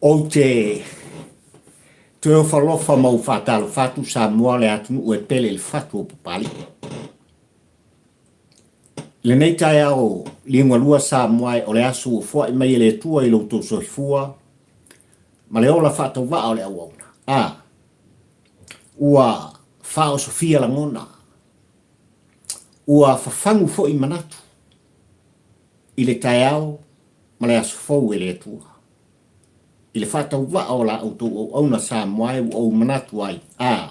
Ou te toe ofalofa ma ou faatalofa atu Samoa le atunuu e pele i le fatu o Papalii. I lenei taeao liugalua Samoa e o le aso ua foai mai e le Atua i lo outou soifua ma le ola faatauvaa o le auauna. A, ua faaosofia lagona, ua fafagu foi manatu i le taeao ma le aso fou e le Atua. I le faatauvaa o la outou auauna Samoa e ua ou manatu ai, a,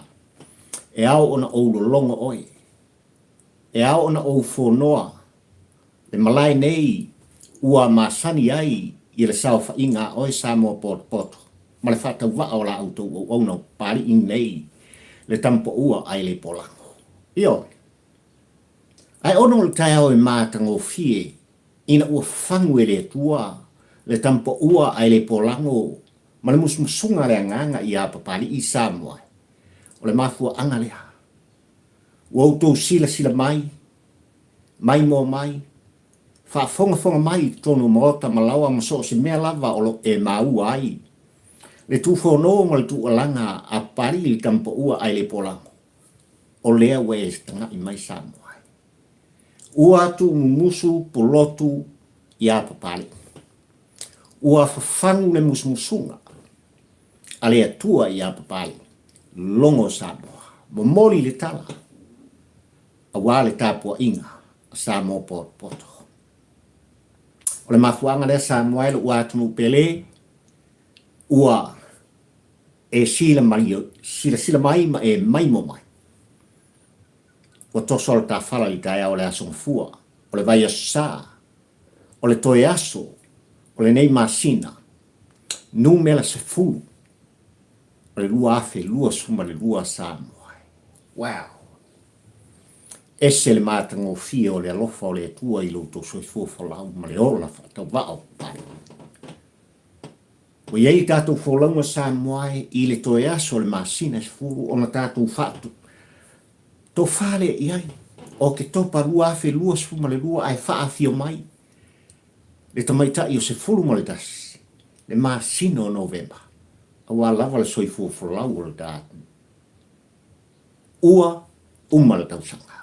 e ao ona ou lologo oe, e ao ona ou fonoa le malae nei ua masani ai i le saofaiga a oe Samoa potopoto ma le faatauvaa o la outou auauna o Papalii nei le Tamapoua ae le Polago. Ioe. Ae ona o le taeao e matagofie ina ua fafagu e le Atua le Tamapoua ae le Polago ma le musumusuga a le Agaga iā Papalii Samoa, o le mafuaaga lea ua outou silasila mai, maimoa mai, faafogafoga mai i totonu o maota ma laoa ma so o se mea lava o lo o e maua ai le tufono ma le tuualaga a Papalii i le Tamapoua ae le Polago, o lea ua e taga'i mai Samoa ai. Ua tuumumusu pulotu iā Papalii. Ua fafagu le musumusuga a le Atua iā Papalii, logo Samoa, momoli le tala aua le tapuaiga a Samoa potopoto. O le mafuaaga lea Samoa e lou atunuu pele, ua e silasila mai ma e maimoa mai. Ua toso le tafala i le taeao o le Aso Gafua, o le vaiaso sa, o le toe aso o lenei masina numera 10 o le 2022 Samoa. Wow! Ese le matagofie o le alofa o le Atua i lo outou soifua folau ma le ola faatauvaa o Papalii. Ua i ai le tatou folauga Samoa e i le toe aso o le masina e 10 ona tatou faatu tofa lea i ai o Oketopa 2022 ae faaafio mai le tamaitai o 11 le masina o Novema aua lava le soifua folau o le ta atunuu. Ua uma le tausaga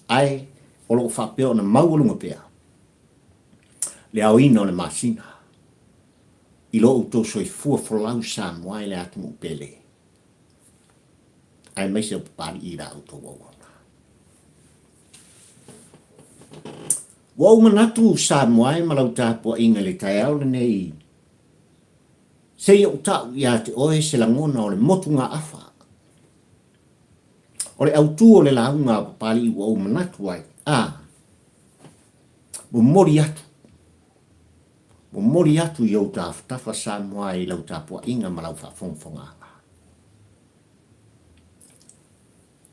ae o lo o faapea ona maualuga pea le aoina o le masina i lo outou soifua folau Samoa i le atunuu pele, aemaise o Papalii i la outou auauna. Ua ou manatu Samoa e ma lau tapuaiga i le taeao lenei, se i ou ta'u ia te oe se lagona o le motugaafa, o le autū o le lauga a Papalii ua ou manatu ai, a, Momoli atu, momoli atu i ou tafatafa Samoa i lau tapuaiga ma lau faafogafogaaga.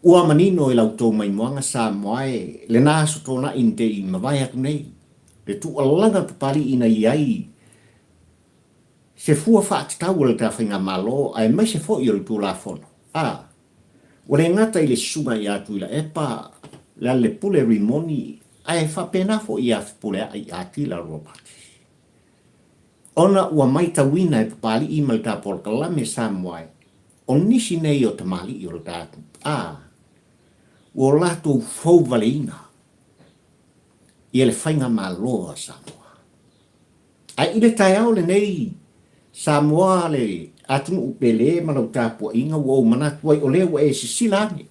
Ua manino i la outou maimoaga Samoa e lena aso tonaʻi na te i mavae atu nei, le tuualaga Papalii na i ai se fua faatatau o le ta Faigamalo aemaise foi o le Tulafono, a Ua le gata i le susuga ia Tuilaepa, Lealailepule Rimoni, ae faapena foi ia Fepuleai Atila Ropati. Ona ua maitauina e Papalii ma le ta polokalame Samoa o nisi nei o tamalii o le ta a ua o latou fouvaleina ia le faigamalo a Samoa. Ae i le taeao lenei, Samoa le atunuu pele ma lau tapuaiga ua ou manatu ai o lea ua e sisila ane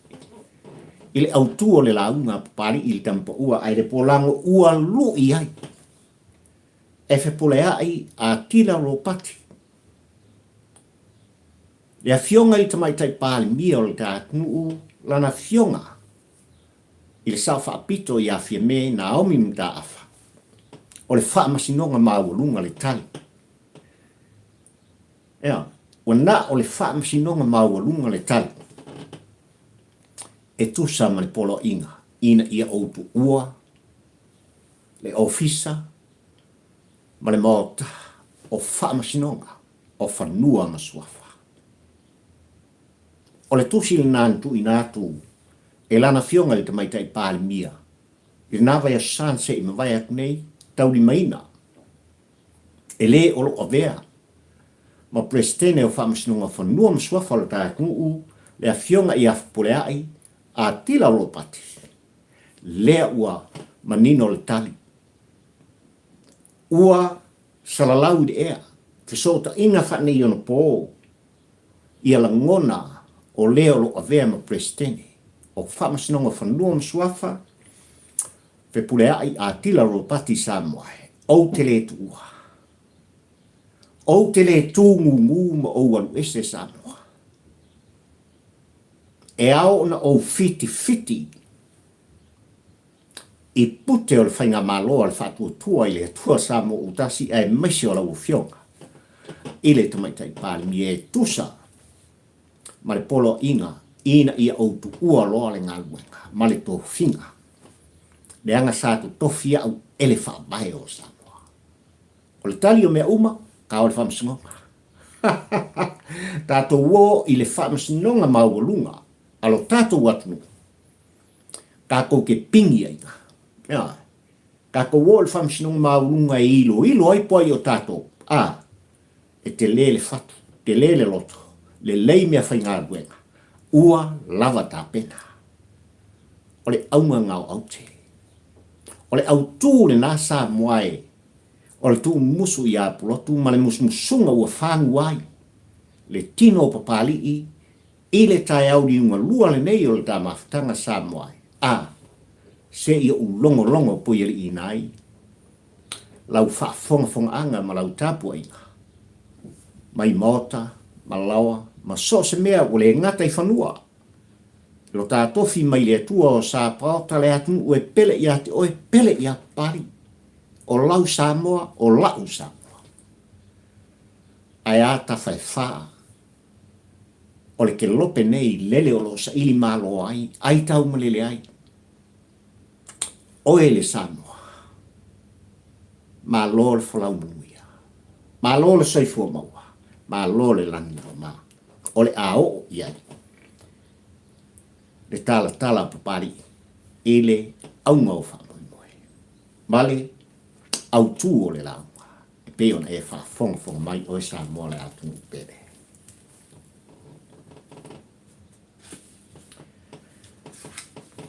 i le autu o le lauga a Papalii i le Tamapaua ae le Polago ua lui ai e fepuleai a Tila Ropati le afioga i le Tamaitai Palemia o le ta atunuu lana afioga i le Sao Faapito ia Fiame Naomi Mataafa, o le faamasinoga maualuga le tali. Ea, ua na o le faamasinoga maualuga le tali e tusa ma le poloaiga ina ia ou tuua le ofisa ma le maota o faamasinoga o fanua ma suafa. O le tusi lena na tuuina atu e lana Afioga i le Tamaitai Palemia i lena vaiaso sa na se i mavae atu nei, taulimaina e le o lo o avea. ma Peresetene o Faamasinoga o Fanua ma Suafa o le ta atunuu, le Afioga ia Fepuleai Atila Ropati. Lea ua manino le tali. Ua salalau i le ea, fesootaiga faaneionapo ia lagona o le o lo o avea ma Peresetene o Faamasinoga o Fanua ma Suafa, Fepuleai Atila Ropati Samoa, Ou te le tuua. Ou te le tūgūgū ma ou alu ese Samoa. E ao ona ou fitifiti i pute o le Faigamalo a le Faatuatua i le Atua Samoa ua tasi aemaise o lau Afioga i le Tamaitai Palemia e tusa ma le poloaiga ina ia ou tuua loa le galuega ma le tofiga leaga sa totofi au e le Faavae o Samoa. O le tali o mea uma, ka o le Faamasinoga. Tatou o i le Faamasinoga maualuga a lo tatou atunuu, tatou te pigi ai ina. Ioe. Tatou o i le Faamasinoga maualuga e iloilo ai po ai o tatou, a, e tele le fatu, tele le loto, lelei meafaigaluega, ua lava tapena. O le auga na o aute. O le autū lena Samoa e, o le tuumusu ia Pulotu ma le musumusuga ua fagu ai le tino o Papalii i le taeao liugalua lenei o le ta mafutaga Samoa e, a, se i ou logologo poialiiina ai lau faafogafogaaga ma lau tapuaiga mai maota ma laoa ma so o se mea ua le gata i fanua. Lo ta tofi mai le Atua o Sapaota le atunuu e pele ia te oe, pele ia Papalii. O lau Samoa, o la'u Samoa. Ae a tafa e fā o le kelope nei lele o lo o saili malo ai, ai taumalele ai. Oe le Samoa. Malo le folau manuia. Malo le soifua maua. Malo le lagi mama. O le a oo i ai le talatala a Papalii i le auga o faamoemoe ma le autū o le lauga e pei ona e faafogafoga mai oe Samoa le atunuu pele.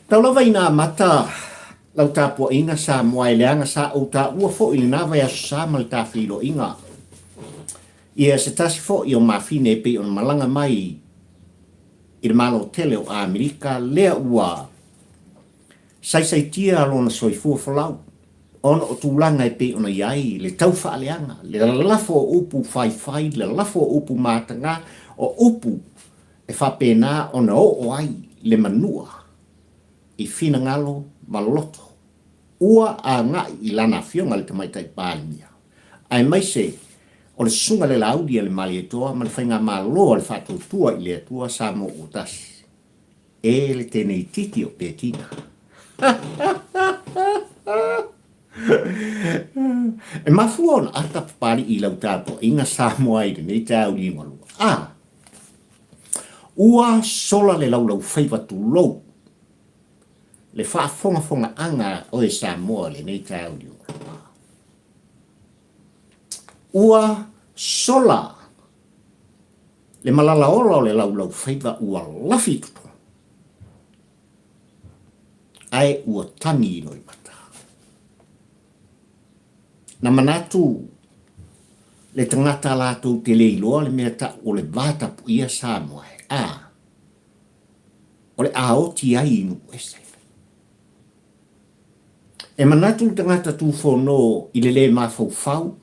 Tau lava ina amata lau tapuaiga Samoa e leaga sa ou taua foi i lena vaiaso sa ma le ta feiloaiga ia se tasi foi o mafine e pei ona malaga mai i le Malo tele o Amerika lea ua saisaitia lona soifua folau ona o tulaga e pei ona i ai le tau faaleaga, le lalafo o upu faifai, le lalafo o upu mataga, o upu e faapena ona oo ai le manua i finagalo ma loto ua agai i lana afioga i le Tamaitai Palemia, aemaise o le Susuga i le Laauli a le Malietoa ma le Faigamalo a le Faatuatua i le Atua Samoa ua Tasi. E le teneititi o Petina. E mafua ona ata Papalii i lau tapuaiga Samoa i lenei taeao liugalua. A Ua sola le laulaufaiva tulou le faafogafogaaga a oe Samoa i lenei taeao liugalua. Ua sola le malalaola o le laulaufaiva ua lafi i totonu, ae ua tagi i loimata. Na manatu le tagata latou te le iloa le mea tau o le va tapuia Samoa e, a, o le a oti ai i nuu ese. E manatu le tagata tufono i le le mafaufau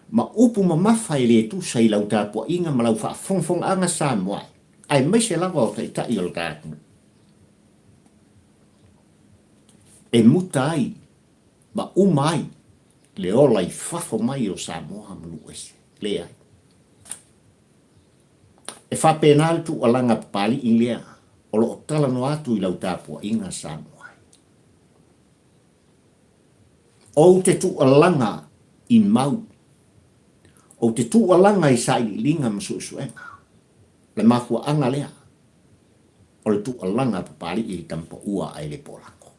ma upu mamafa e le tusa i lau tapuaiga ma lau faafogafogaaga Samoa aemaise lava o taitai o le ta atunuu e muta ai ma uma ai le ola i fafo mai o Samoa ma nuu ese. Leai. E faapena le tuualaga Papalii lea o lo o talanoa atu i lau tapuaiga Samoa ai. Ou te tuualaga i mau. Ou te tuualaga i sailiiliga ma suesuega. O le mafuaaga lea o le tuualaga a Papalii i le tamapaua ae le polako.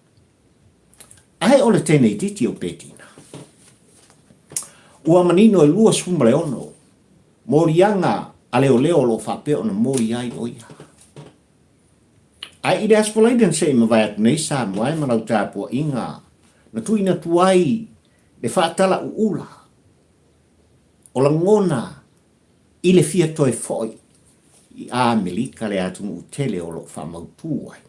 Ae o le teneititi o Petina, ua manino e 26 Moliaga a leoleo o lo o faapea ona moli ai o ia. Ae i le Aso Faraile na se i mavae atu nei Samoa e ma lau tapuaiga na tuuina atu ai le faatalauula o lagona i le fia toe foi i Amerika le atunuu tele o lo o faamautu ai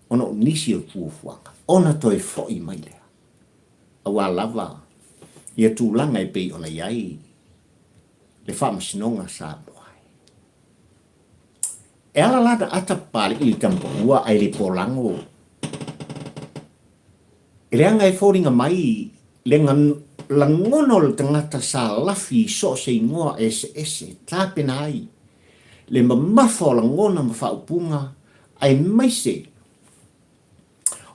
ona o nisi o fuafuaga ona toe foi mai lea aua lava ia tulaga e pei ona i ai le Faamasinoga Samoa. E ala la na ata Papalii i le tamapaua ae le polago e leaga e foliga mai le lagona o le tagata sa lafi i so o se igoa eseese e tapena ai le mamafa o lagona ma faaupuga aemaise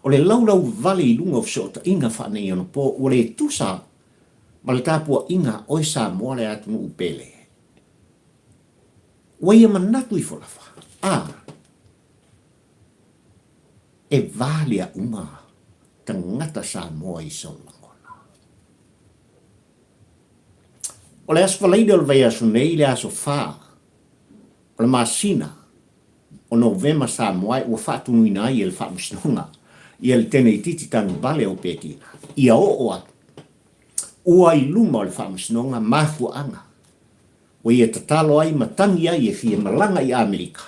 o le laulau vale i luga o fesootaiga faaneionapo ua le tusa ma le tapuaiga a oe Samoa le atunuu pele. Ua ia manatu ifo lava, a, e valea uma tagata Samoa i sou lagona. O le Aso Faraile o le vaiaso nei, le aso fa o le masina o Novema Samoa ua faatunuina ai e le Faamasinoga ia le Teneititi Tanuvale o Petina ia oo atu ua i luma o le Faamasinoga mafuaaga ua ia tatalo ai ma tagi ai e fia malaga i Amerika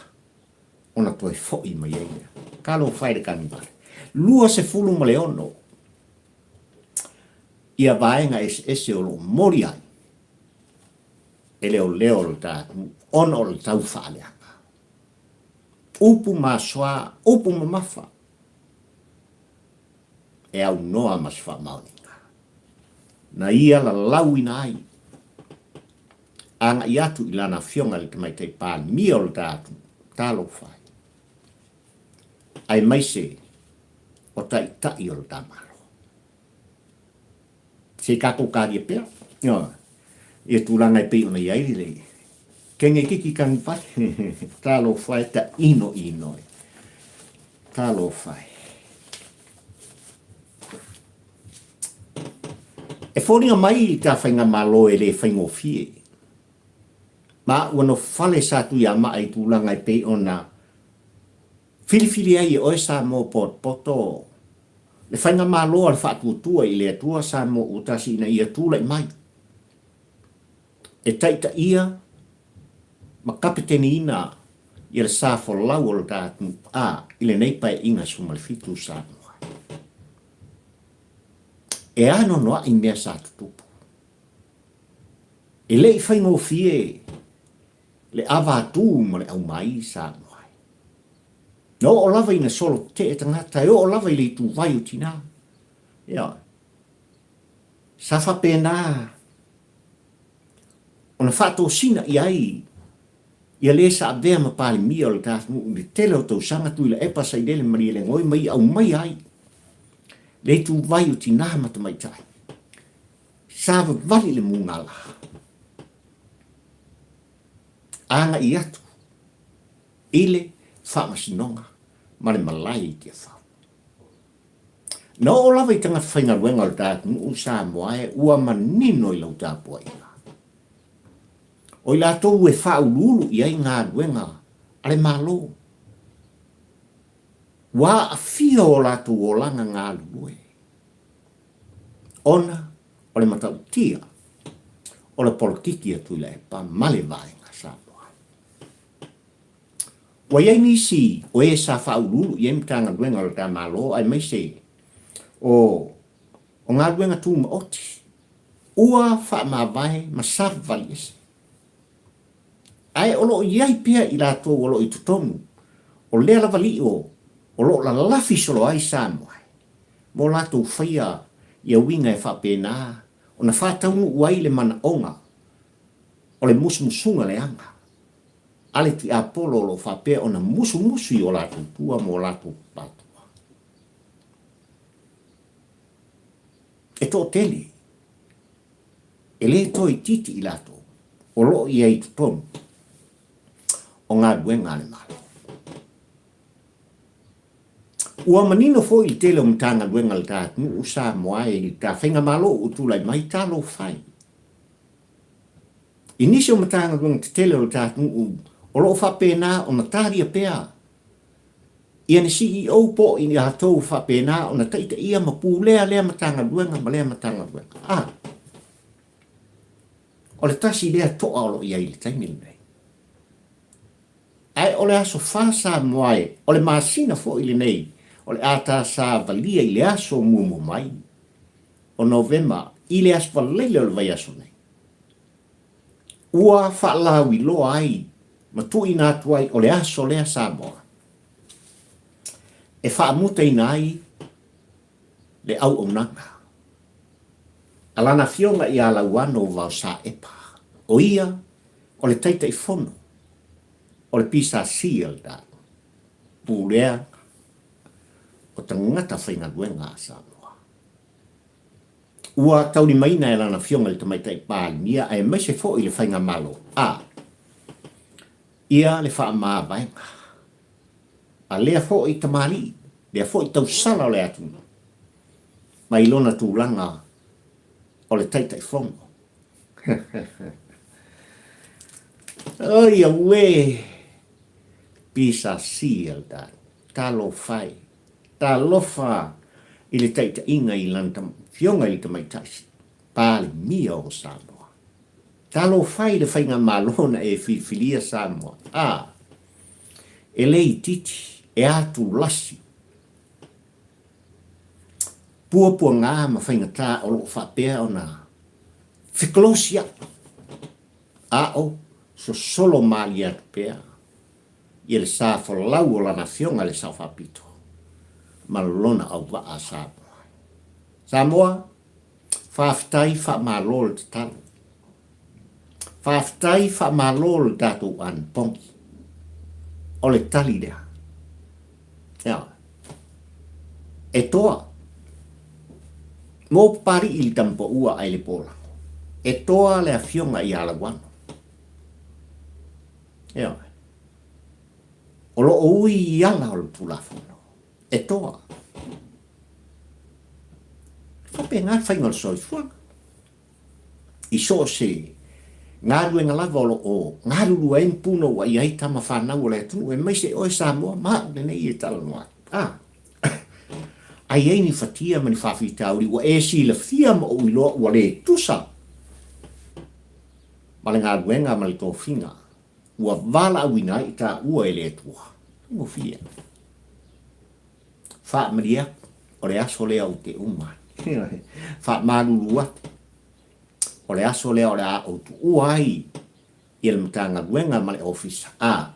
ona toe foi mai ai lea. Talofa e le Tanuvale. 26 ia vaega eseese o lo o moli ai e leoleo o le ta atunuu ona o le tau faaleaga. Upu masoa, upu mamafa e aunoa ma se faamaoniga. Na ia lalauina ai agai atu i lana afioga i le Tamaitai Palemia o le ta atunuu, talofa ai, aemaise o taitai o le ta Malo. Se i tatou talia pea ia tulaga e pei ona i ai le kenge kiki kanipale. Talofa e taʻino ino e. Talofa e. E foliga mai ta faigamalo e le faigofie. Ma ua nofale sa Tuiamaa i tulaga e pei ona Filifili ai e oe Samoa potopoto le faigamalo a le Faatuatua i le Atua Samoa ua tasi ina ia tulai mai e taitaia ma kapeteniina ia le sa folau o le ta atunuu a i lenei Paeaiga 17 Samoa. E anoanoai mea sa tutupu. E le i faigofie le avatu ma le aumai Samoa. Na oo lava ina solo tetee tagata, e oo lava i le ituvai o tina. Ia, sa faapena ona faatosina i ai ia le sa avea ma Palemia o le ta atunuu i le tele o tausaga Tuilaepa Sailele Malielegaoi ma ia aumaia ai le ituvai o tina ma tamaitai. Sa vavali le mugala agai atu i le Faamasinoga ma le malae i Tiafau. Na oo lava i tagata faigaluega o le ta atunuu Samoa e ua manino i lau tapuaiga. O i latou e faauluulu i ai galuega a le Malo, ua aafia o latou olaga galulue ona o le matautia o le polokiki a Tuilaepa ma le Vaega Samoa. Ua i ai nisi o e sa faauluulu i ai Matagaluega o le ta Malo aemaise o o galuega tumaoti ua faamavae ma savavali ese. Ae o lo o i ai pea i latou o lo o i totonu o lea lava lio o lo o lalafi solo ai Samoa mo latou faia ia uiga e faapena ona faataunuu ai le manaoga o le musumusuga leaga a le tiapolo o lo o faapea ona musumusu i o latou tua ma o latou matua. E toatele, e le toe itiiti i latou o lo o i ai i totonu o galuega a le Malo. Ua manino foi i le tele o Matagaluega a le ta atunuu Samoa i le ta Faigamalo ua tulai mai, talofa e. I nisi o Matagaluega tetele o le ta atunuu o lo o faapena ona talia pea ia ni CEO po o i latou faapena ona taitaia ma pulea lea Matagaluega ma lea Matagaluega. A O le tasi lea toa o lo o i ai i le taimi lenei. Ae o le aso fa Samoa e, o le masina foi lenei o le a ta savalia i le aso muamua mai o Novema i le aso Faraile o le vaiaso nei. Ua faalauiloa ai ma tuuina atu ai o le aso lea Samoa e faamutaina ai le auaunaga a lana afioga ia Lauano Vaosaepa, o ia o le Taitaifono o le PSC a le ta Pulea o Tagata Faigaluega a Samoa. Ua taulimaina e lana afioga i le Tamaitai Palemia aemaise foi le Faigamalo a ia le faamavaega a lea foi tamalii, lea foi tausala o le atunuu mai lona tulaga o le Taitaifono. Oi auē! PSC a le tatou. Talofa e. Talofa i le taitaiga i lana Afioga i le Tamaitai Palemia o Samoa. Talofa i le faigamalo na e filifilia Samoa. A! E le itiiti, e atulasi puapuaga ma faigata o lo o faapea ona fekolosia'i, a o sosolo malie atu pea ia le sa folau o lana Afioga i le Sao Faapito ma lona auvaa Samoa. Samoa, faafetai faamalo le tatalo. Faafetai faamalo le tatou anapogi. O le tali lea. Ioe. E toa. Mo Papali'i i le Tamapaua ae le Polago. E toa le afioga ia Lauano. Ioe. O lo o ui i ala o le Tulafono. E toa. E faapena le faiga o le soifuaga. I so o se galuega lava o lo o galulue ai ma punouai ai tama fanau o le atunuu, aemaise oe Samoa ma au lenei e talanoa atu. A, a i ai ni fatia ma ni faafitauli ua e silafia ma ou iloa ua le tusa ma le galuega ma le tofiga ua valaauina ai i taua e le Atua, faigofie. Faamalie atu, o le aso lea ou te uma ai. Faamalulu atu, o le aso lea o le a ou tuua ai ia le Matagaluega ma le Ofisa. A,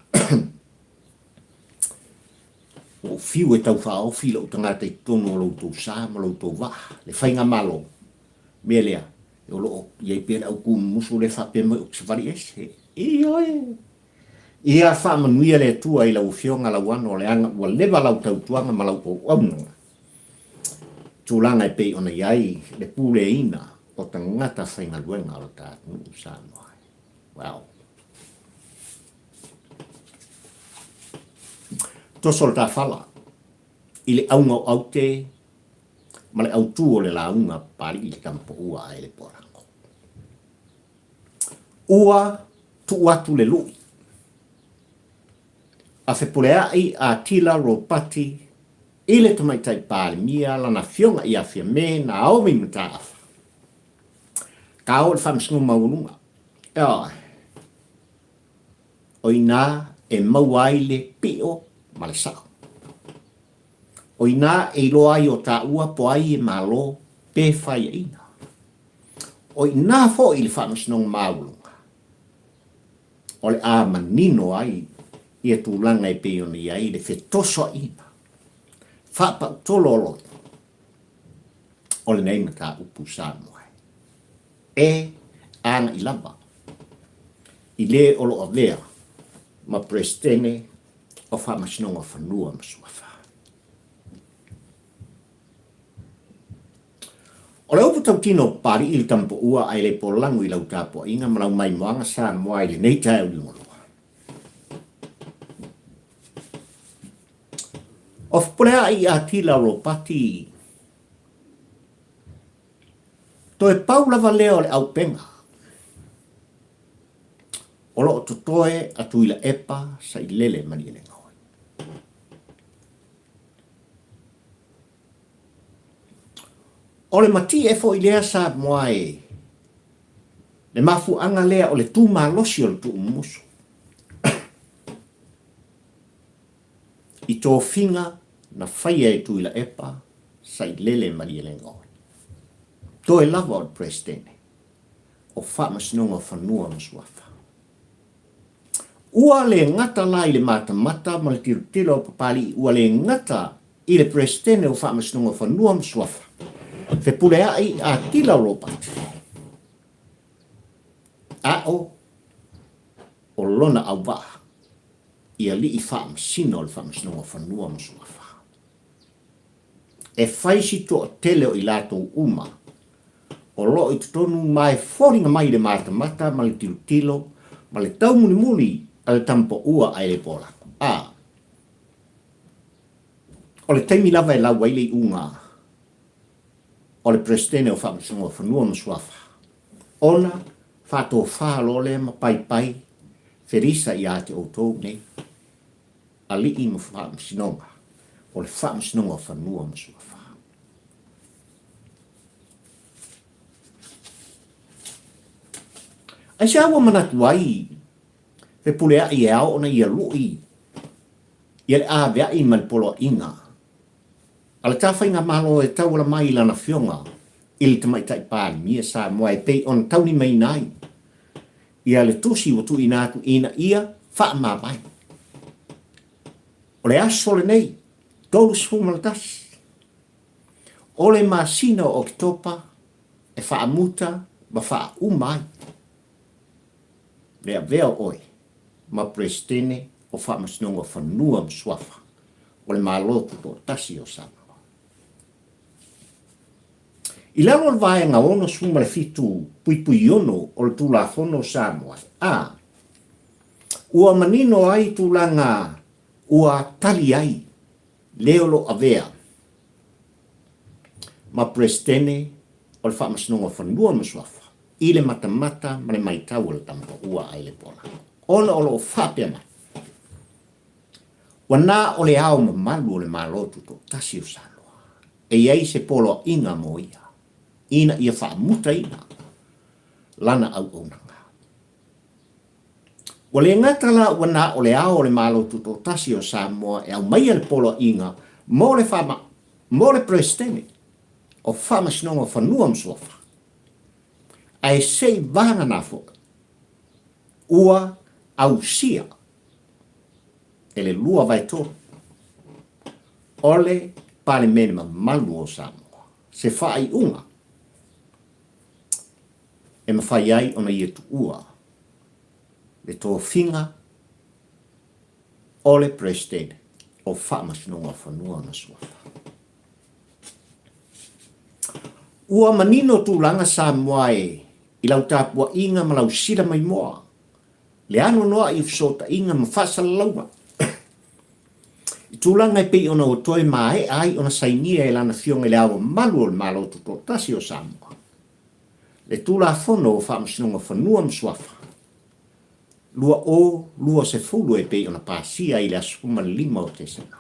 ua ou fiu e taufaaofi lou tagata i totonu o lo outou sa ma lo outou vaa, le faigamalo. Mea lea, o lo o i ai pea le au kumumusu lea faapea mai ou te savali ese. Ioe! Ia faamanuia le Atua i lau Afioga Lauano leaga ua leva lau tautuaga ma lau auaunaga i tulaga e pei ona i ai le puleaina o tagata faigaluega o le ta atunuu Samoa. Well. Toso le tafala i le auga o aute ma le autū o le lauga Papali'i le Tamapoua a Elepoalango. Ua tuu atu le luʻi a Fepuleaʻi a Tila Ropati i le Tamaitai Palemia lana afioga ia Fiame Naomi Mataafa. Ka oo i le Faamasinoga Maualuga, ioe, o i inā e maua ai le piʻo ma le saʻo. O i inā e iloa ai o tāua po ai e Malo pe faiaʻina. O i inā foi i le Faamasinoga Maualuga, o le a manino ai ia tulaga e pei ona i ai le fetosoaina faapautolo o loto o lenei mataupu Samoa e agai lava i le o lo o avea ma Peresetene o Faamasinoga o Fanua ma Suafa. O le upu tautino Papali'i le Tamapoua ae le polagu i lau tapuaiga ma lau maimoaga Samoa i lenei taeao liugalua. O Fepulea'i Atila Ropati toe pau lava lea o le aupega. O lo o totoe a Tuilaepa Sailele Malielegaoi. O le matie foi lea Samoa e le mafuaaga lea o le tu malosi o le tuumumusu i tofiga na faia e Tuilaepa Sailele Malielegaoi. Toe lava o le Peresetene o Faamasinoga o Fanua ma Suafa. Ua le gata la i le matamata ma le tilotilo a Papalii, ua le gata i le Peresetene o Faamasinoga o Fanua ma Suafa, Fepuleai Atila Ropati, a o o lona auvaa i alii faamasino o le Faamasinoga o Fanua ma Suafa. E fai si toatele o i latou uma o lo o i totonu ma e foliga mai i le matamata ma le tilotilo ma le taumulimuli a le tamapaua ae le polago. A O le taimi lava e lau ai le iuga o le Peresetene o Faamasinoga o Fanua ma Suafa, ona faatofa loa lea ma paipai felisa ia te outou nei, alii ma faamasinoga o le Faamasinoga o Fanua ma Suafa. Aisea ua manatu ai Fepuleai e ao ona ia lui ia le aveai ma le poloaiga a le ta faigamalo e tauala mai i lana afioga i le Tamaitai Palemia Samoa e pei ona taulimaina ai ia le tusi ua tuuina atu ina ia faamavae. O le aso lenei, 31 o le masina o Oketopa e faamuta ma faauma ai le avea o oe ma Peresetene o Faamasinoga o Fanua ma Suafa o le Malo Tutoatasi o Samoa. I lalo o le Vaega 67.6 o le Tulafono o Samoa, a ua manino ai tulaga ua tali ai le o lo o avea ma Peresetene o le Faamasinoga o Fanua ma Suafa i le matamata ma le maitau a le Tamapaua a le Poalako, ona o lo o faapea mai, Ua na o le ao mamalu o le Malo Tutoatasi o Samoa e i ai se poloaiga mo ia ina ia faamutaina lana auaunaga. Ua le gata la ua na o le ao o le Malo Tutoatasi o Samoa e aumaia le poloaiga mo le faama, mo le Peresetene o Faamasinoga o Fanua ma Suafa, ae se i vagana foi ua ausia e le 2/3 o le Palemene mamalu o Samoa se faaiuga e mafai ai ona ia tuua le tofiga o le Peresetene o Faamasinoga o Fanua ma Suafa. Ua manino tulaga Samoa e i lau tapuaiga ma lau sila maimoa le anoanoai o fesootaiga ma faasalalauga i tulaga e pei ona ua toe maea ai ona sainia e Lana Afioga i Le Ao Mamalu o le Malo Tutoatasi o Samoa le Tulafono o Faamasinoga Fanua ma Suafa 2020 e pei ona pasia i le aso 15 o Tesema.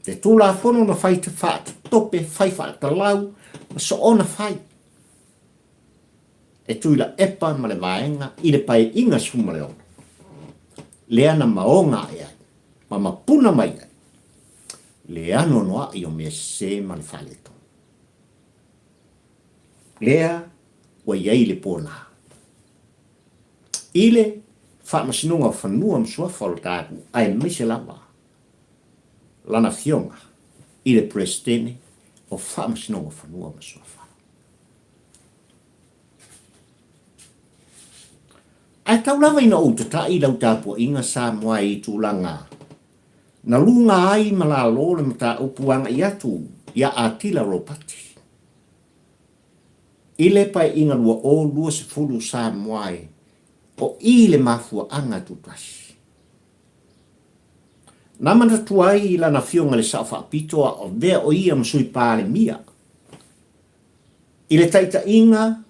Le Tulafono na fai faatotope, fai faatalau ma soona fai e Tuilaepa ma le Vaega i le Paeaiga 16, lea na maoga ae ai ma mapuna mai ai le anoanoai o mea sese ma le faaletonu. Lea ua i ai le pona i le Faamasinoga o Fanua ma Suafa o le tatou aemaise lava lana Afioga i le Peresetene o Faamasinoga o Fanua ma Suafa. Ae tau lava ina ou tata'i i lau tapuaiga Samoa i tulaga na luga ai ma lalo le mataupu agai atu ia Atila Ropati i le Paeaiga 2020 Samoa e o i le mafuaaga tutasi. Na manatua ai i lana afioga i le Sao Faapito a o avea o ia ma Sui Palemia i le taitaiga.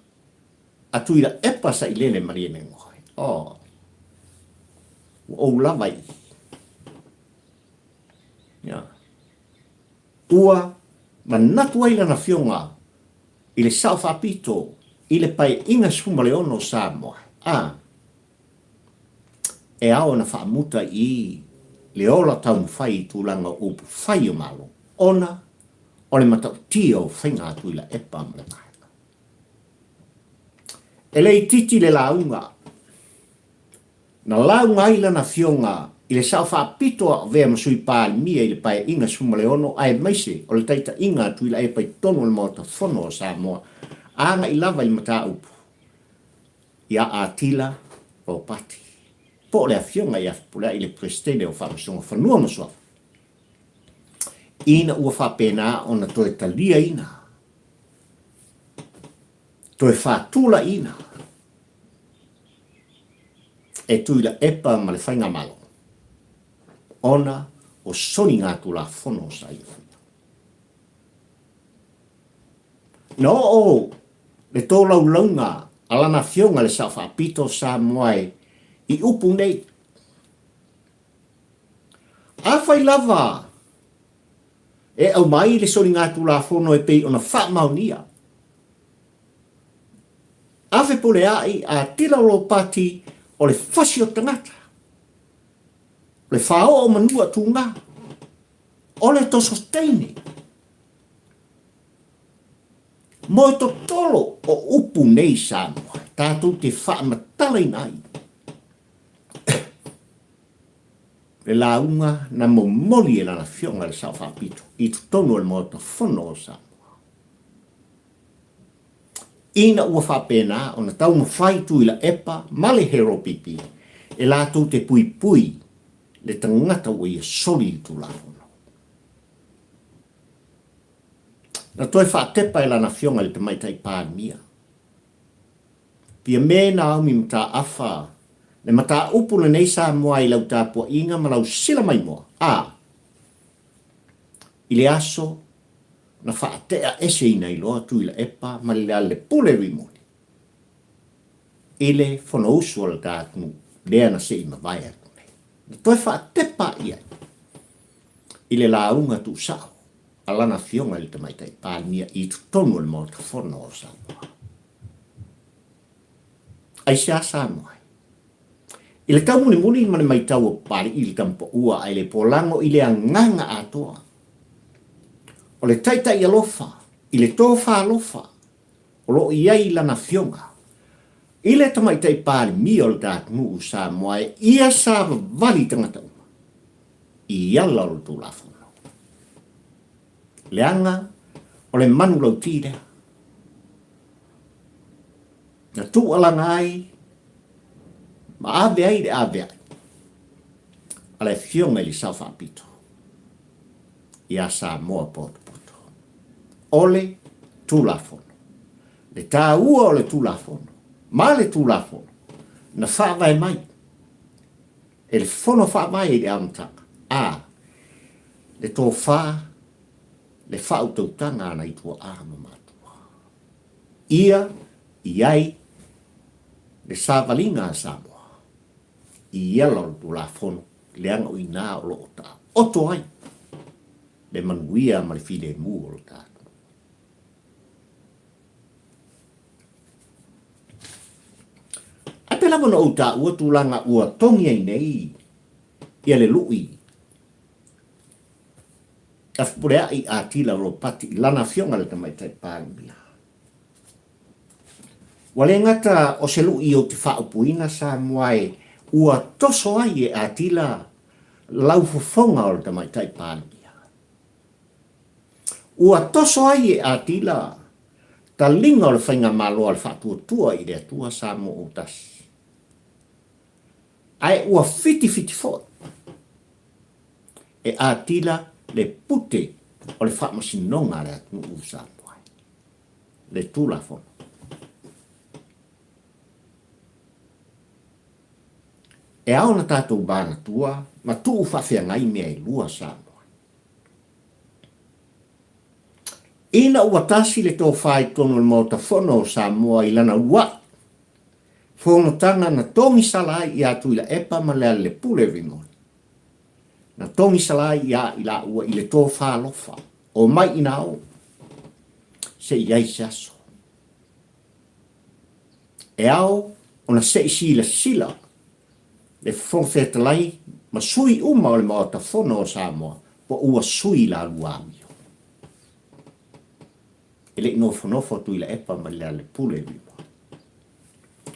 a Tuilaepa Sailele Malielegaoi. Oh, ua ou lava i i. Yeah. Ua manatu ai lana afioga i le Sao Faapito i le Paeaiga 16 o Samoa, a e ao ona faamuta i le ola taumafai i tulaga o upu fai o Malo, ona o le matautia o faiga a Tuilaepa ma le Vaega. E le itiiti le lauga Na lauga ai lana afioga i le Sao Faapito a avea ma Sui Palemia i le Paeaiga 16 aemaise o le taitaiga a Tuilaepa i totonu o le Maota Fono o Samoa agai lava i le mataupu ia Atila Ropati po o le Afioga ia Fepuleai le Peresetene o Faamasinoga Fanua ma Suafa ina ua faapena ona toe taliaina, toe faatulaiina e Tuilaepa ma le Faigamalo ona o soligatulafono sa ia faia. Na oo le tolaulauga a lana afioga le Sao Faapito o Samoa i upu nei, Afai lava e aumai le soligatulafono e pei ona faamaonia, A fepuleai a tila lopati o le fasi o tagata, o le faaoo manua tuga, o le toso teine, moe totolo o upu nei Samoa tatou te faamatalaina ai le lauga na momoli e lana afioga i le Sao Faapito i totonu o le Maota Fono o Samoa. Ina ua faapena ona taumafai Tuilaepa ma le Heropipi e latou te puipui le tagata ua ia soli i le Tulafono. Na toe faatepa e lana afioga i le Tamaitai Palemia, Fiame Naomi Mataafa, le mataupu lenei Samoa i lau tapuaiga ma lau sila maimoa, a, i le aso na faatea eseina ai loa Tuilaepa ma Lealailepule Rimoni i le Fonousu a le ta atunuu lea na se i mavae atu nei. Na toe faatepa i ai i le lauga tuusao a lana afioga i le Tamaitai Palemia i totonu o le Maota Fono o Samoa. Aisea Samoa ai? I le taumulimuli ma le maitau o Papali'i i le Tamapaua ae le polago i le agaga atoa o le taitai alofa i le tofa alofa o lo o i ai lana afioga i le Tamaitai Palemia o le ta atunuu o Samoa e ia savavali tagata uma i ala o le Tulafono. Leaga o le manulauti lea. Na tuualaga ai ma ave ai le avea'i a le Afioga i le Sao Faapito iā Samoa potopoto. O le Tulafono. Le tāua o le Tulafono ma le Tulafono na faavae mai e le Fono Faavae i le amataga, a le tofa, le faautautaga a nai tuaa ma matua. Ia i ai le savaliga a Samoa i ala o le Tulafono leaga o i ina o lo o taoto ai le manuia ma le filemu o le tatou. Ae pei lava ona ou taua tulaga ua togi ai nei ia le lui a Fepuleai Atila Ropati i lana afioga i le Tamaitai Palemia. Ua le gata o se lui ou te faaupuina Samoa e ua toso ai e Atila laufofoga o le Tamaitai Palemia. Ua toso ai e Atila taliga o le Faigamalo a le Faatuatua i le Atua Samoa Autasi. Ae ua fitifiti foi e Atila le pute o le faamasinoga a le atunuu o Samoa, le Tulafono. E ao ona tatou manatua ma tuu faafeagai mea e lua Samoa. Ina ua tasi le tofa i totonu o le Maota Fono o Samoa i lana uluai. Fonotaga na togisala ai ia Tuilaepa ma Lealailepule Rimoni. Na togisala ai ia i laua i le tofa alofa, omai ina o, se i ai se aso. E ao ona se i silasila le Fofoga Fetalai ma sui uma o le Maota Fono o Samoa po ua sui la lua amio. E le i nofonofo Tuilaepa ma Lealailepule Rimoni.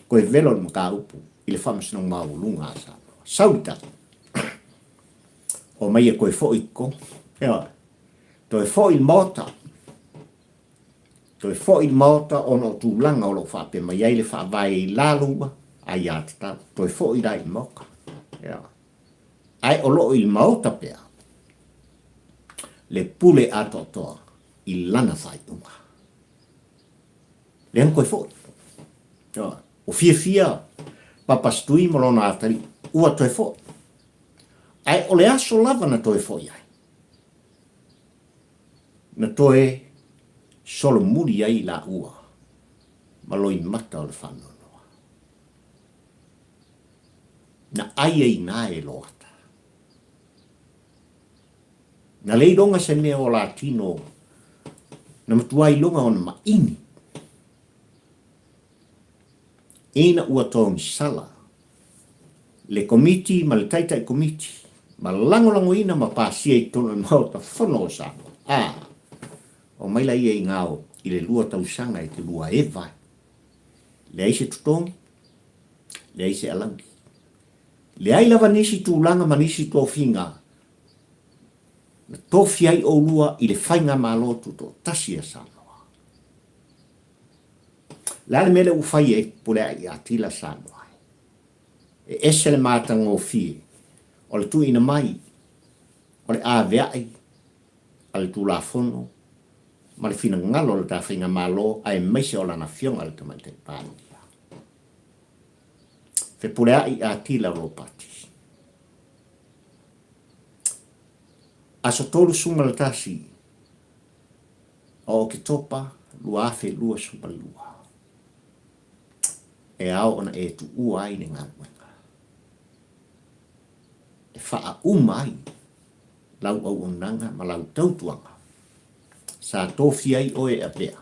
Koe velo le mataupu i le Faamasinoga Maualuga a Samoa. Sau le tali. Omai e toe foi i totonu. Ioe. Toe foi i le Maota. Toe foi i le Maota ona o tulaga o lo o faapea mai ai le Faavae i lalo ua aiatatau. Toe foi la i le Maota. Ioe. Ae o lo o i le Maota pea le pule atoatoa i lana faaiuga. Lea na toe foi. Ioe. Ua fiafia Papa Setui ma lona atalii, ua toe foi. Ae o le aso lava na toe foi ai, na toe solomuli ai laua ma loimata o le faanoanoa. Na ai ai ina e Loata. Na le iloga se mea o la tino, na matua iloga ona maʻini. Ina ua togisala le Komiti ma le Taitai Komiti ma lagolagoina ma pasia i totonu o le Maota Fono o Samoa, a omai la ia i gao i le lua tausaga e te lua eva ai. Leai se totogi, leai se alauni. Leai lava nisi tulaga ma nisi tofiga na tofi ai oulua i le Faigamalo Tutoatasi a Samoa. O le a le mea lea ua fai e Puleaʻi Atila Samoa? E ese le matagofie o le tuuina mai o le aveaʻi a le Tulafono ma le finagalo o le ta Faigamalo aemaise o lana Afioga i le Tamaitai Palemia. Fepuleaʻi Atila Ropati. Aso 31 o Oketopa 2022, e ao ona e tuua ai le galuega e faauma ai lau auaunaga ma lau tautuaga sa tofia ai oe e avea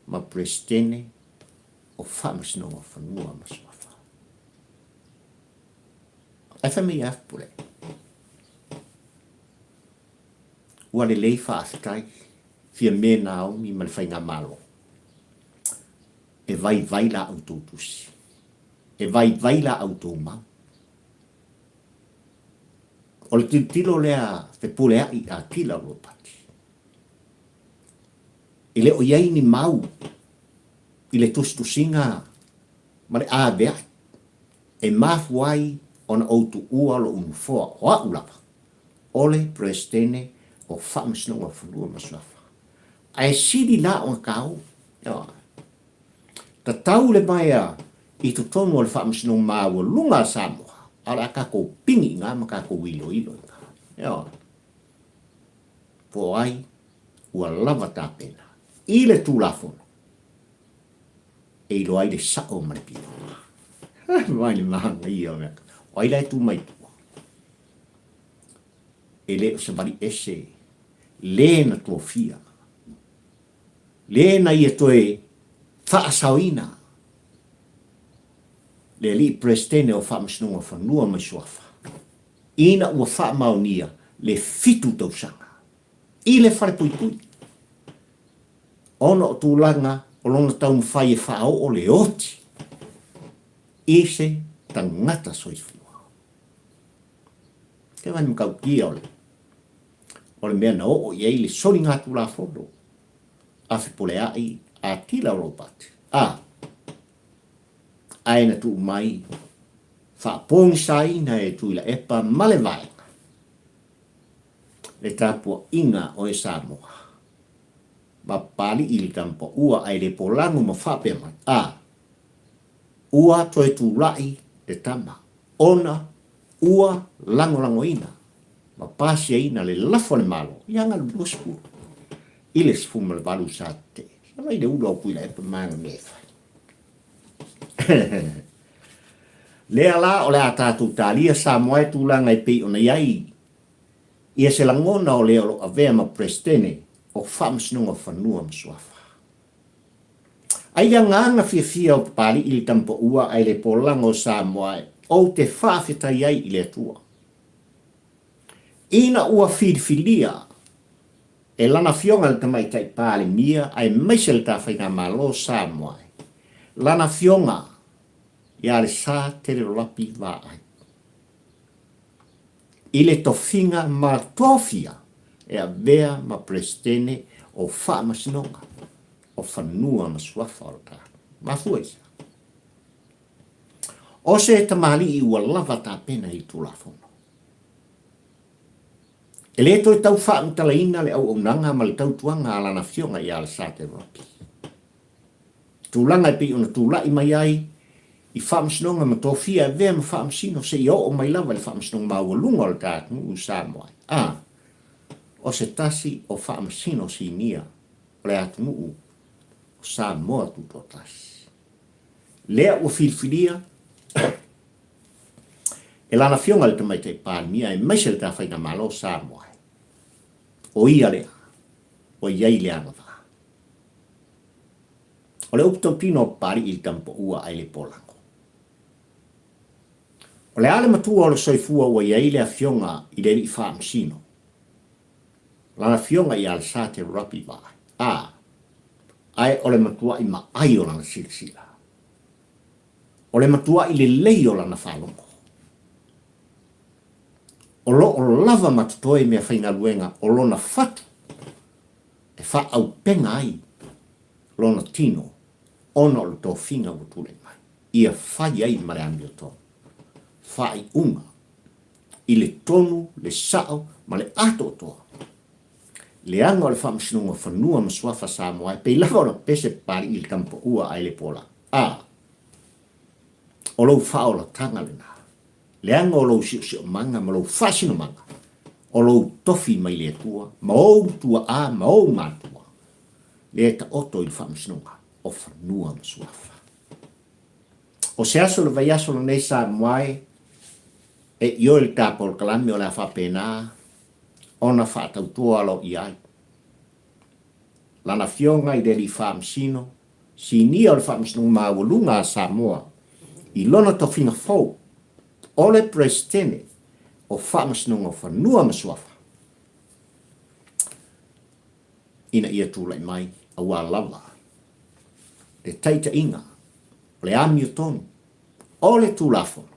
ma Peresetene o Faamasinoga o Fanua ma Suafa. Ae fai mai ia Pule, Ua lelei faafetai Fiame Naomi ma le Faigamalo. E vaivai la outou tusi. E vaivai la outou mau. O le tilotilo lea fepuleai a Tila Ropati. E le o i ai ni mau i le tusitusiga ma le avea'i e mafua ai ona ou tuua lo'u nofoa o a'u lava o le Peresetene o Faamasinoga o Fanua ma Suafa. Ae sili la ona taua, ioe, tatau le maea i totonu o le Faamasinoga Maualuga a Samoa, a o le a tatou pigi i ina ma tatou iloilo i ina, ioe, po o ai ua lava tapena i le Tulafono e iloa ai le sao ma le pioga. Mai le manaia o mea. O ai la e tu mai tua? E le o se vali ese le na tofia, le na ia toe faasaoina le alii Peresetene o Faamasinoga o Fanua ma Suafa, ina ua faamaonia le fitu tausaga i le falepuipui ona o tulaga o lona taumafai e faaoo le oti i se tagata soifua. Te wani matautia o le, o le mea na oo i ai le soligatulafono a Fepuleai a Tila Robert, a, ae na tuu mai faapogisaina e Tuilaepa ma le Vaega le tapuaiga o e Samoa ma Papalii le Tamapaua ae le polago ma faapea mai, a, ua toe tulai le tama ona ua lagolagoina ma pasiaina le lafo a le Malo ia ga le 20 i le 18 Satete. Sa vai le ulu au Tuilaepa ma ana mea e fai. Lea la o le a tatou talia Samoa e tulaga e pei ona i ai ia se lagona o le o lo o avea ma Peresetene o Faamasinoga o Fanua ma Suafa. Ai le agaga fiafia o Papali'i i le Tamapaua ae le polaga o Samoa e ou te faafetai ai i le Atua. Ina ua filifilia e Lana Afioga i le Tamaitai Palemia aemaise le ta Faigamalo o Samoa e Lana Afioga ia Lesa Telelolapi Vaai i le tofiga ma tofia e avea ma Peresetene o Faamasinoga o Fanua ma Suafa o le ta Mafua i se a? O se tamalii ua lava tapena i le Tulafono. E le toe tau faamatalaina le auaunaga ma le tautuaga a lana afioga ia Alexander Rocky. Tulaga e pei ona tulai mai ai i faamasinoga ma tofia e avea ma faamasino seia oo mai lava i le faamasinoga maualuga o le ta atunuu i Samoa ai. A, o se tasi o faamasino sinia o le atunuu o Samoa Tutoatasi. Lea ua filifilia e lana Afioga i le Tamaitai Palemia aemaise le ta Faigamalo o Samoa, o ia lea ua i ai le agavaa. O le upu tautino o Papali'i i le Tamapaua ae le Polago. O le a le matua o le soifua ua i ai le Afioga i le Alii Faamasino, lana Afioga ia Alesate Rapi Vaai, a, ae o le matua'i maai o lana silasila. O le matua'i lelei o lana faalogo. O lo o lava ma totoe meafaigaluega o lona fatu e faaaupega ai lona tino ona o le tofiga ua tulai mai, ia fai ai ma le amiotonu faaiuga i le tonu, le sao ma le atoatoa. Leaga o le Faamasinoga o Fanua ma Suafa Samoa e pei lava ona pese Papali'i i le tamapaua ae le pola. A, o lou faaolataga lena. Leaga o lou siosiomaga ma lou faasinomaga, o lou tofi mai le Atua ma ou tuaa ma ou matua, lea e taoto i le Faamasinoga o Fanua ma Suafa. O se aso o le vaiaso lenei Samoa e, e ioe le ta polokalame o le a faapena ona faatautoa aloaia ai Lana Afioga i le Alii Faamasino, Sinia o le Faamasinoga Maualuga a Samoa i lona tofiga fou o le Peresetene o Faamasinoga o Fanua ma Suafa ina ia tulai mai aua lava le taitaiga o le amiotonu o le Tulafono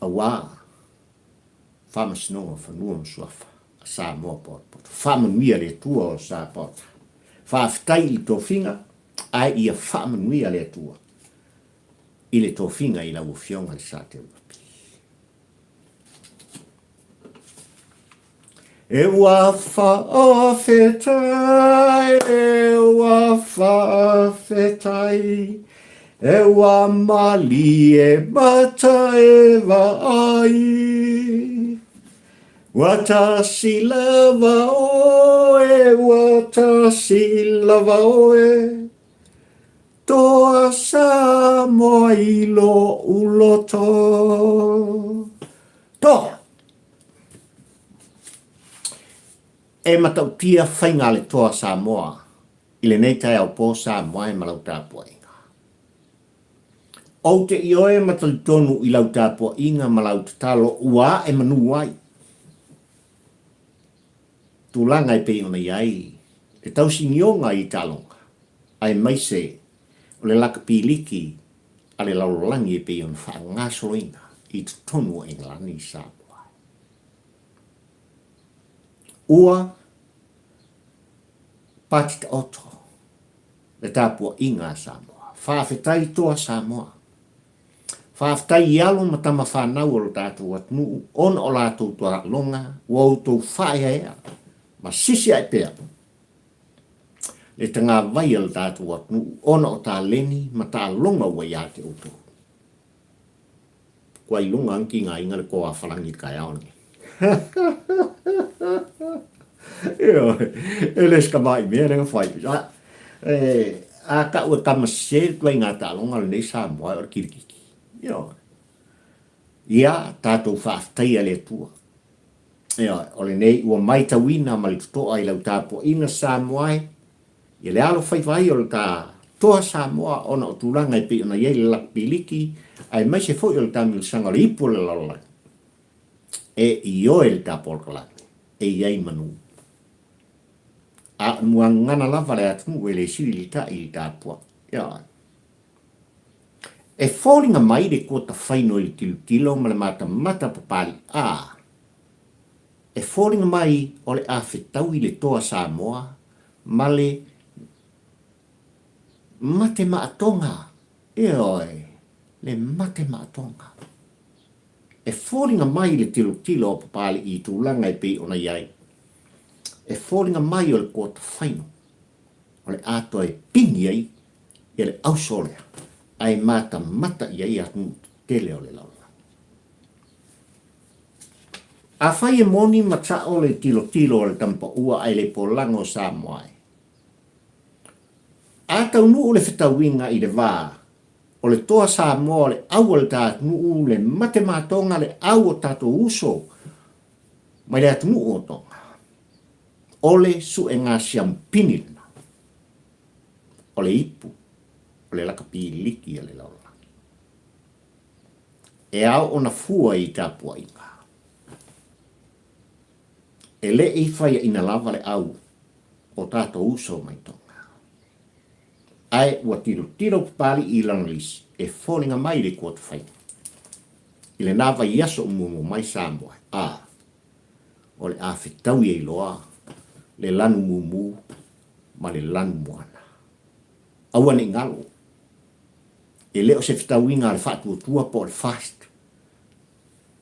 aua Faamasinoga o Fanua ma Suafa a Samoa Potopoto. Faamanuia le Atua o Sapaota. Faafetai i le tofiga, ae ia faamanuia le Atua i le tofiga i lau Afioga i le Sa Teuapi. E ua faafetai, e ua faafetai, e ua malie mata e vaai. Ua tasi lava oe, ua tasi lava oe, Toa Samoa i lo'u loto. Toa! E matautia faiga a le Toa Samoa i lenei taeao po Samoa e ma lau tapuaiga. Ou te ioe ma talitonu i lau tapuaiga ma lau tatalo ua ae manu ai tulaga e pei ona i ai le tausinioga i taaloga aemaise o le lakapi liki a le lalolagi e pei ona faagasoloina i totonu o Engelani i Samoa. Ua pati taoto le tapuaiga a Samoa. Faafetai toa Samoa. Faafetai i alo ma tama fanau o lo tatou atunuu ona o latou toaloga ua outou faaeaea ma sisi ae pea le tagavai a lo tatou atunuu ona o taleni ma taaloga ua ia te outou. Kua iloga ang ki ngā inga le koa wharangi i taeao nei. Ioe, e le ska mai mea lenga whai. E, A tau e tama sese le ituaiga taaloga lenei Samoa e o le kilikiti. Ioe. Ia, tatou faafetaia le Atua. Ioe, o lenei ua maitauina ma le totoa i lau tapuaiga Samoa e, ia le alofaiva ai o le ta Toa Samoa ona o tulaga e pei ona i ai le lakapiliki aemaise foi o le taamilosaga o le ipu o le lalolagi. E ioe le ta polokalame e i ai manu. A o le muagagana lava le atunuu e le sili le ta'i i le tapuai. Ioe. E foliga mai le kuata faino i le tilotilo ma le matamata papaliʻa. E foliga mai o le a fetaui le toa Samoa ma le mate maatoga. Ioe, le mate maatoga. E foliga mai le tilotilo a Papali'i i tulaga e pei ona i ai. E foliga mai o le kuata faino o le a toe pigi ai ia le auso lea ae matamata i ai atunuu tetele o le lalolagi. Afai e moni ma sao le tilotilo a le tamapaua ae le polaga o Samoa e a taunuu le fetauiga i le va o le toa Samoa o le au a le ta atunuu le mate matoga le au o tatou uso mai le atunuu o Toga o le suega siamupini lena. O le ipu o le lakapiliki a le lalolagi. E ao ona fua i tapuaiga. E le i faiaina lava le au o tatou uso mai Toga. Ae ua tilotilo Papali'i i lana lisi e foliga mai le kuatafaina. I lena vaiaso o muamua mai Samoa a o le a fetaui ai loa le lanu mumu ma le lanu moana. Aua ne i galo, e le o se fetauiga a le faatuatua po o le fast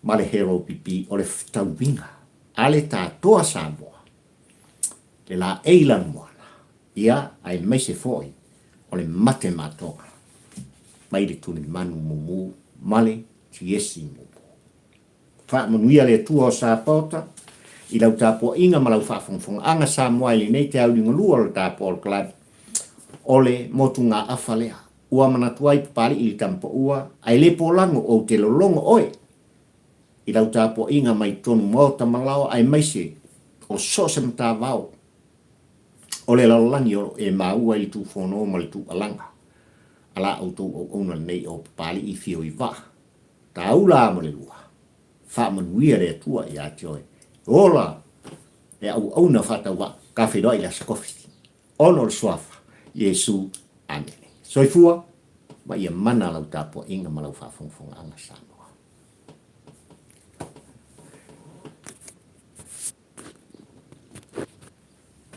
ma le HLOPP, o le fetauiga a le tatoa Samoa, le laei lanu moana, ia, aemaise foi o le mate matoga mai le tulimanu mumu ma le tiesi mumu. Faamanuia le Atua o Sapaota i lau tapuaiga ma lau faafogafogaaga Samoa i lenei teauligalua o le Tapuaolo Club o le motugaafa lea. Ua manatu ai Papali'i i le tamapaua, ae le polago ou te lologo oe i lau tapuaiga mai totonu maota ma laoa aemaise o so o se matavao o le lalolagi o lo o e maua i le tufono ma le tuualaga a la outou auauna lenei o Papali'i Fio i Vaa. Taula mo le lua. Faamanuia le Atua ia te oe. Ola le auauna faatauvaa ka feiloai i le Aso Kofi. Ona o le Suafa, Iesu. Amene. Soifua ma ia mana lau tapuaiga ma lau faafogafogaaga Samoa.